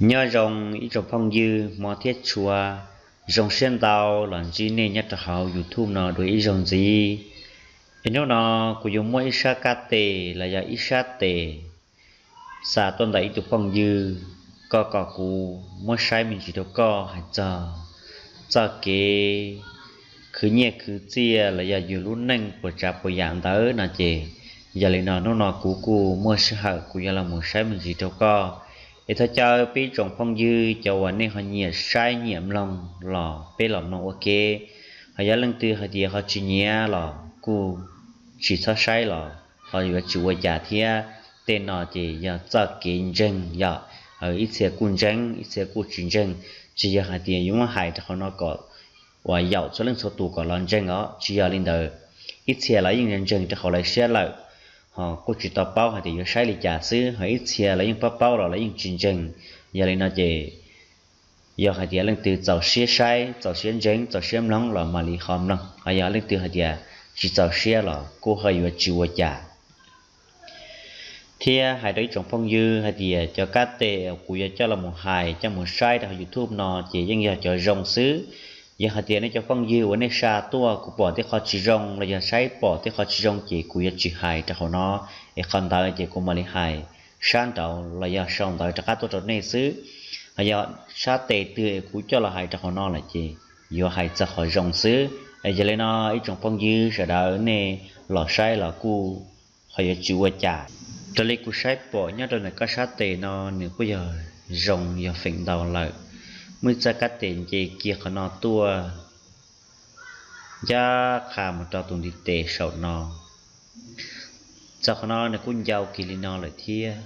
Nyob zoo ib tsoom phooj ywg hmov thiab tshua, zoo siab ntau los ntsib nej nyob rau hauv YouTube no dua ib zaug ntxiv. Es hnub no kuv yuav muaj ib sab kab tes los yog ib sab tes xa tuaj ntawm ib tug phooj ywg, koj kom kuv muab saib me ntsis rau koj hais txog txoj kev khwv nyiaj khwv txiaj los yog yus lub neej puas tsav puas yam ntawd no ces, yog li no hnub no kuv kuj muaj sij hawm kuv yuav los mus saib me ntsis rau koj. Es thov caw peb ib tsoom phooj ywg cov uas nej ho nyiam saib nyiam mloog los peb los mloog ua ke. Ho yog leej twg hais tias ho tsis nyiam los kuj tsis txhob saib los ho yuav tsis ua cas thiab. Tej no ces yog txoj kev ntseeg yom, ib txhia kuj ntseeg ib txhia kuj tsis ntseeg. Tsis yog hais tias yuav muab hais rau qhov no kom uas yaum txhua leej txhua tus kom los ntseeg os, tsis yog li ntawd. Ib txhia los yeej ntseeg rau hauv lawv siab lawm, ho kuj tsis tau paub hais tias yuav saib li cas xwb, ho ib txhia los yeej paub paub los lawv yeej tsis ntseeg. Yog li no ces yog hais tias leej twg txaus siab saib, txaus siab ntseeg, txaus siab mloog los mam li ho mloog, ho yog leej twg hais tias tsis txaus siab los kuj ho yuav tsis ua cas. Thiab hais rau ib tsoom phooj ywg hais tias cov kab tes uas kuv yuav coj los mus hais coj mus saib rau hauv YouTube no ces yeej yog cov zoo xwb. Yog hais tias nej cov phooj ywg uas nej xa tuaj kuv pom tej qhov tsis zoo los yog saib pom tej qhov tsis zoo ces kuv yuav tsis hais rau hauv no, es qhov ntawd ces kuv mam li hais sab nraud los yog sau ntawv rov qab tuaj rau nej xwb. Ho yog sab tes twg es kuv coj los hais rau hauv no lawm ces yuav hais txog qhov zoo xwb. Yog li no ib tsoom phooj ywg sawv daws nej los saib los kuj ho yuav tsis ua cas. Raws li kuv saib pom nyob rau ntawm koj sab tes no nws kuj yog zoo yog feem ntau lawm. Muaj ib txoj kab tes nce kiag qhov no tuaj ncaj qha mus rau tus ntiv tes saum no. Txog qhov no nws kuj ncau kiag li no lawm thiab.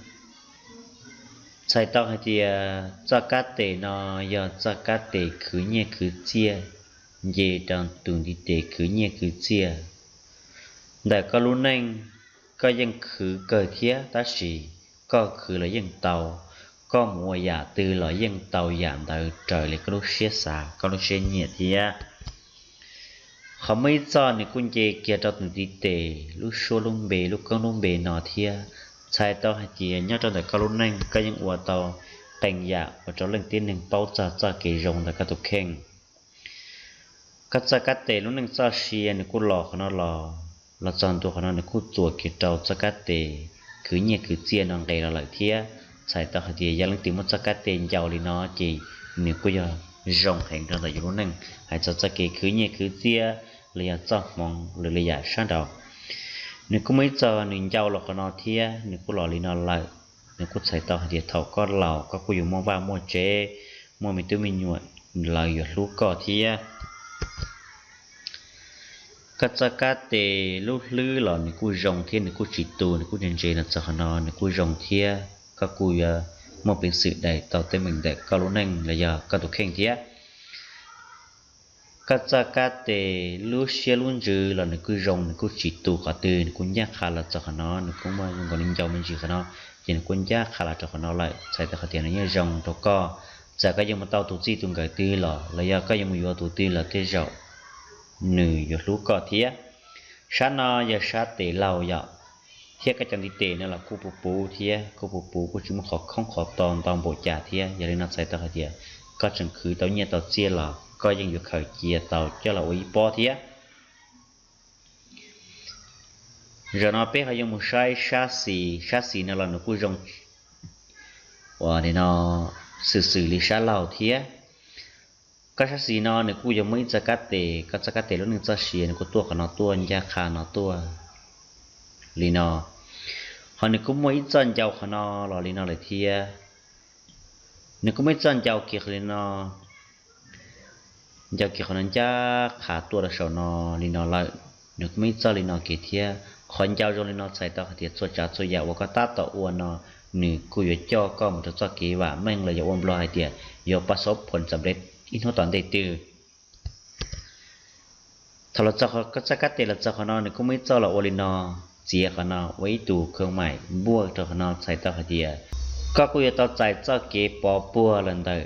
Txhais tau hais tias txoj kab tes no yog txoj kab tes khwv nyiaj khwv txiaj, nce rau tus ntiv tes khwv nyiaj khwv txiaj. Ntawm koj lub neej, koj yeej khwv kawg thiab tab sis koj khwv los yeej tau, koj mus ua yam twg los yeej tau yam ntawd raws li koj lub siab xav koj lub siab nyiam thiab. Qhov muaj ib txoj nws kuj nce kiag rau tus ntiv tes lub suab lub npe lub koob lub npe no thiab. Txhais tau hais tias nyob rau ntawm koj lub neej koj yeej ua tau qee yam ua rau leej tib neeg paub txog txoj kev zoo ntawm koj tus kheej. Koj txoj kab tes lub neej txoj sia nws kuj los qhov no los, los txog ntua qhov no nws kuj txuas kiag rau txoj kab tes khwv nyiaj khwv txiaj no nqes los lawm thiab. Txhais tau hais tias yog leej twg muaj txoj kab tes ncau li no ces nws kuj yog zoo heev rau ntawm yus lub neej hais txog txoj kev khwv nyiaj khwv txiaj los yog txoj hmoov lwm li yam sab nraud. Nws kuj muaj ib txoj nws ncau los qhov no thiab nws kuj los li no lawm. Nws kuj txhais tau hais tias thaum koj laus koj kuj yuav muaj vaj muaj tsev, muaj me tub me nyuam, lawv yuav hlub koj thiab. Koj txoj kab tes lub hlwb los nws kuj zoo thiab nws kuj tsis tu nws kuj ntse ntse los txog qhov no nws kuj zoo thiab koj kuj yuav muaj peev xwm daim tau teeb meem ntawm koj lub neej los yog koj tus kheej thiab. Koj txoj kab tes lub siab lub ntsws los nws kuj zoo nws kuj tsis tu qhov twg nws kuj ncaj qha los txog qhov no nws kuj muaj zoo nkaus li ncau me ntsis qhov no, ces nws kuj ncaj qha los rau qhov no lawm txhais tau hais tias nws yeej zoo rau koj. Txawm koj yuav mus tau tus txij tus nkawm twg los los yog koj yuav mus yuav tus twg los tej zaum nws yuav hlub koj thiab. Sab no yog sab tes laug yom, thiab koj cov ntiv tes no los kuj puv puv thiab kuj puv puv kuj tsis muaj qhov khoob qhov to ntau npaum cas thiab. Yog li no txhais tau hais tias koj tseem khwv tau nyiaj tau txiaj los koj yeej yuav khaws cia tau coj los ua ib pob thiab. Zaum no peb ho yuav mus saib sab xis, sab xis no los nws kuj zoo, uas no xwm xwm li sab laug thiab. Koj sab xis no nws kuj yog muaj ib txoj kab tes, koj txoj kab tes lub neej txoj sia nws kuj tuaj qhov no tuaj ncaj qha no tuaj li no. Ho nws kuj muaj ib txoj ncau qhov no los li no lawm thiab. Nws kuj muaj ib txoj ncau kiag li no, ncau kiag qhov no ncaj qha tuaj rau saum no li no lawm. Nws kuj muaj ib txoj li no kiag thiab. Qhov ncau zoo li no txhais tau hais tias txhua tsav txhua yam uas koj tab tom ua no nws kuj yuav coj koj mus rau txoj kev vam meej los yog ua nplog hais tias yuav pas xov phuam xam lej ib hnub tom ntej twg. Thaum los txog koj txoj kab tes los txog qhov no nws kuj muaj ib txoj los ua li no, txiav qhov no ua ib tug khoo maim npuaj rau qhov no txhais tau hais tias koj kuj yuav tau txais txoj kev pov puag los ntawm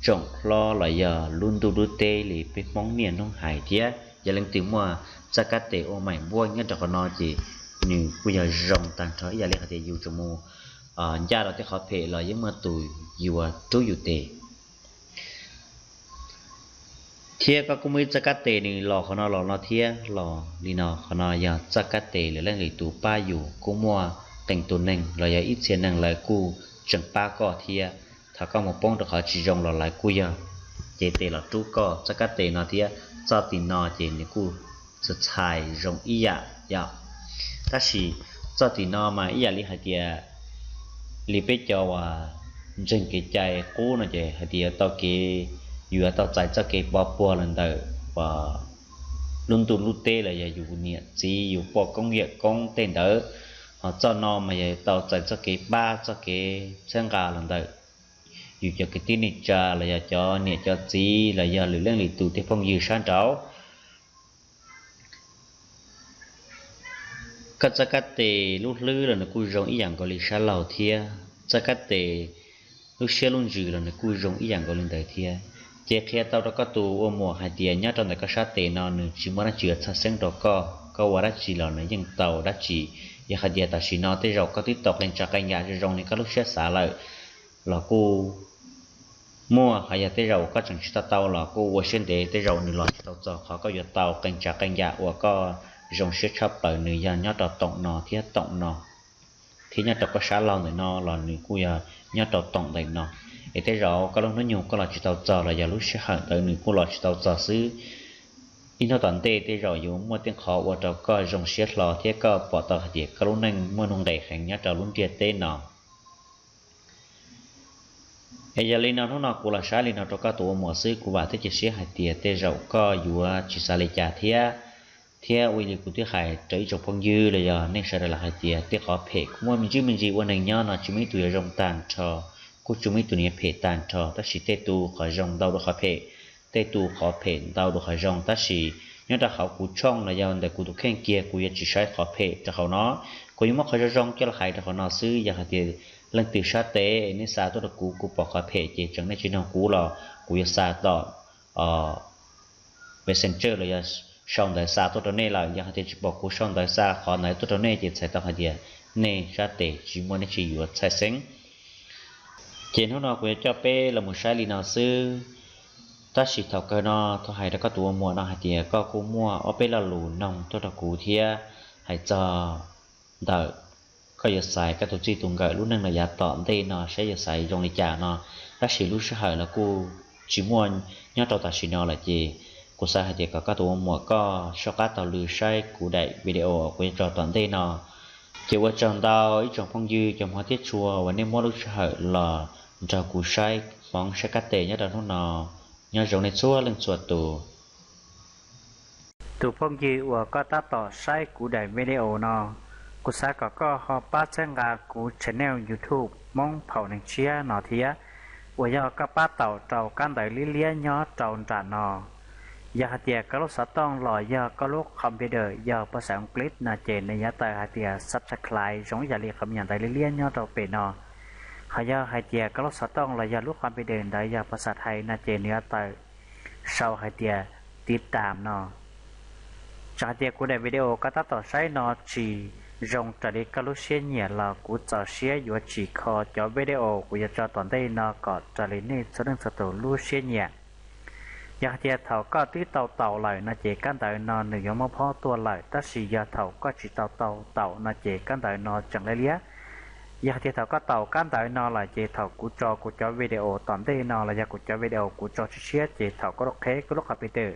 tsoom hlob los yog lub ntuj lub teb li peb Hmoob niaj hnub hais thiab. Yog leej twg muaj txoj kab tes ua maim npuaj nyob rau qhov no ces nws kuj yog zoo tag nrho ib yam li hais tias yus tseem mus ncaj rau tej qhov phem los yeej muaj tus yuav rub yus tes. Thiab koj kuj muaj ib txoj kab tes nws los qhov no los no thiab los li no, qhov no yog txoj kab tes lwm leej lwm tus pab yus, kuj muaj qee tus neeg los yog ib txhia neeg lawv kuj tseem pab koj thiab. Thaum koj mus poob rau qhov tsis zoo los lawv kuj yog cev tes los rub koj. Txoj kab tes no thiab txoj tim no ces nws kuj txhais zoo ib yam yom. Tab sis txoj tim no mas ib yam li hais tias li peb cov uas ntseeg kev cai qub no ces hais tias yuav tau kev, yuav tau txais txoj kev pov puag los ntawm lub ntuj lub teb los yog yus niam txiv yus poj koob yawm koob tej ntawd. Ho txoj no mas yog tau txais txoj kev pab txoj kev txhawb nqa los ntawm yus cov kwv tij neej tsa los yog cov niam cov txiv los yog lwm leej lwm tus tej phooj ywg sab nraud. Koj txoj kab tes lub hlwb los nws kuj zoo ib yam nkaus li sab laug thiab, txoj kab tes lub siab lub ntsws los nws kuj zoo ib yam nkaus li ntawd thiab. Ces qhia tau rau koj tus ua muam hais tias nyob rau ntawm koj sab tes no nws tsis muaj dab tsi yuav txhawj xeeb rau koj, koj ua dab tsi los nws yeej tau dab tsi. Yog hais tias tam sim no tej zaum koj twb tau qee tsav qee yam zoo zoo li koj lub siab xav lawm los kuj muaj, ho yog tej zaum koj tseem tsis tau tau los kuj ua siab ntev, tej zaum nws los tsis tau txog qhov koj yuav tau qee tsav qee yam uas koj zoo siab tshaj plaws, nws yog nyob rau toom no thiab toom no, thiab nyob rau koj sab laug ntawm no los nws kuj yog nyob rau toom ntawm no. Es tej zaum koj lub hnub nyoog koj los tsis tau txog los yog lub sij hawm ntawd nws kuj los tsis tau txog xwb. Ib hnub tom ntej tej zaum yuav muaj tej qhov ua rau koj zoo siab hlo thiab koj pom tau hais tias koj lub neej muaj nuj nqis heev nyob rau lub ntiaj teb no. Es yog li no hnub no kuv los saib li no rau koj tus ua muam xwb, kuv vam thiab cia siab hais tias tej zaum koj yuav tsis xav li cas thiab. Thiab ua li kuv twb hais rau ib tsoom phooj ywg los yog nej sawv daws los hais tias tej qhov phem kuj muaj me ntsis me ntsis, ua neeg nyob no tsis muaj ib tug yuav zoo tag nrho, kuj tsis muaj ib tug yuav phem tag nrho, tab sis tej tus qhov zoo ntau dua qhov phem, tej tus qhov phem ntau dua qhov zoo. Tab sis nyob rau hauv kuv tshooj los yog ntawm kuv tus kheej kiag kuv yuav tsis saib qhov phem rau hauv no, kuv yuav muab qhov zoo zoo coj los hais rau hauv no xwb. Yog hais tias leej twg sab tes nej xa tuaj rau kuv, kuv pom qhov phem ces tseem nej tsis nug kuv los kuv yuav xa tom Messenger los yog sau ntawv xa tuaj rau nej lawm. Yog hais tias tsis pom kuv sau ntawv xa qhov ntawd tuaj rau nej ces txhais tau hais tias nej sab tes tsis muaj dab tsi yuav txhawj xeeb. Ces hnub no kuv yuav coj peb los mus saib li no xwb. Tab sis thaum kawg no thov hais rau koj tus ua muam no hais tias koj kuj muaj ob peb lo lus noog tuaj rau kuv thiab, hais txog ntawm koj yuav xaiv koj tus txij tus nkawm lub neej los yav tom ntej no saib yuav xaiv zoo li cas no. Tab sis lub sij hawm los kuj tsis muaj nyob rau tam sim no lawm ces kuv xav hais tias kom koj tus ua muam koj soj qab taug lw saib kuv daim video kuv yuav tso tom ntej no. Ces ua tsaug ntau ib tsoom phooj ywg cov hmov thiab tshua uas nej muab lub sij hawm los nrog kuv saib hmoov saib kab tes nyob rau hnub no. Nyob zoo nej txhua leej txhua tus. Tus phooj ywg uas koj tab tom saib kuv daim video no, kuv xav kom koj ho pab txhawb nqa kuv channel YouTube Hmoob Phaum Neeg Tshiab no thiab, uas yog koj pab taum rau kab ntawv liab liab nyob rau nram no. Yog hais tias koj lub xov tooj los yog koj lub computer yog phas xas English no ces nws yuav tawm hais tias subscribe zoo ib yam li qhov me nyuam ntawv liab liab nyob rau pem no. Ho yog hais tias koj lub xov tooj los yog lub computer ntawd yog phas xas Thaib no ces nws yuav tawm sau hais tias tiv tam no. Txawm hais tias kuv daim video koj tab tom saib no tsis zoo raws li koj lub siab nyiam los kuv txaus siab yuav tsim kho cov video kuv yuav tso tom ntej no kom raws li nej txhua leej txhua tus lub siab nyiam. Yog hais tias thaum koj twb tau taum lawm no ces kab ntawv no nws yuav muab phob tuaj lawm, tab sis yog thaum koj tsis tau tau taum no ces kab ntawv no tseem liab liab. Yog hais tias thaum koj taum kab ntawv no lawm ces thaum kuv tso kuv cov video tom ntej no los yog kuv cov video kuv tso tshiab tshiab ces thaum koj lub qheb koj lub computer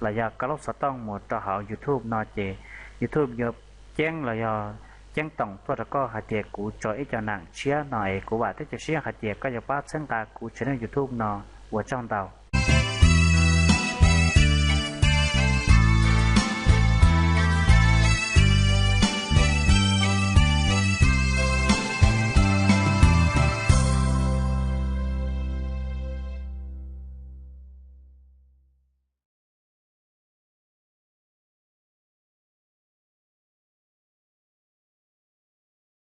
los yog koj lub xov tooj mus rau hauv YouTube no ces YouTube yuav ceeb los yog ceeb toom tuaj rau koj hais tias kuv tso ib co nam tshiab no es kuv vam thiab cia siab hais tias koj yuav pab txhawb nqa kuv channel YouTube no. Ua tsaug ntau.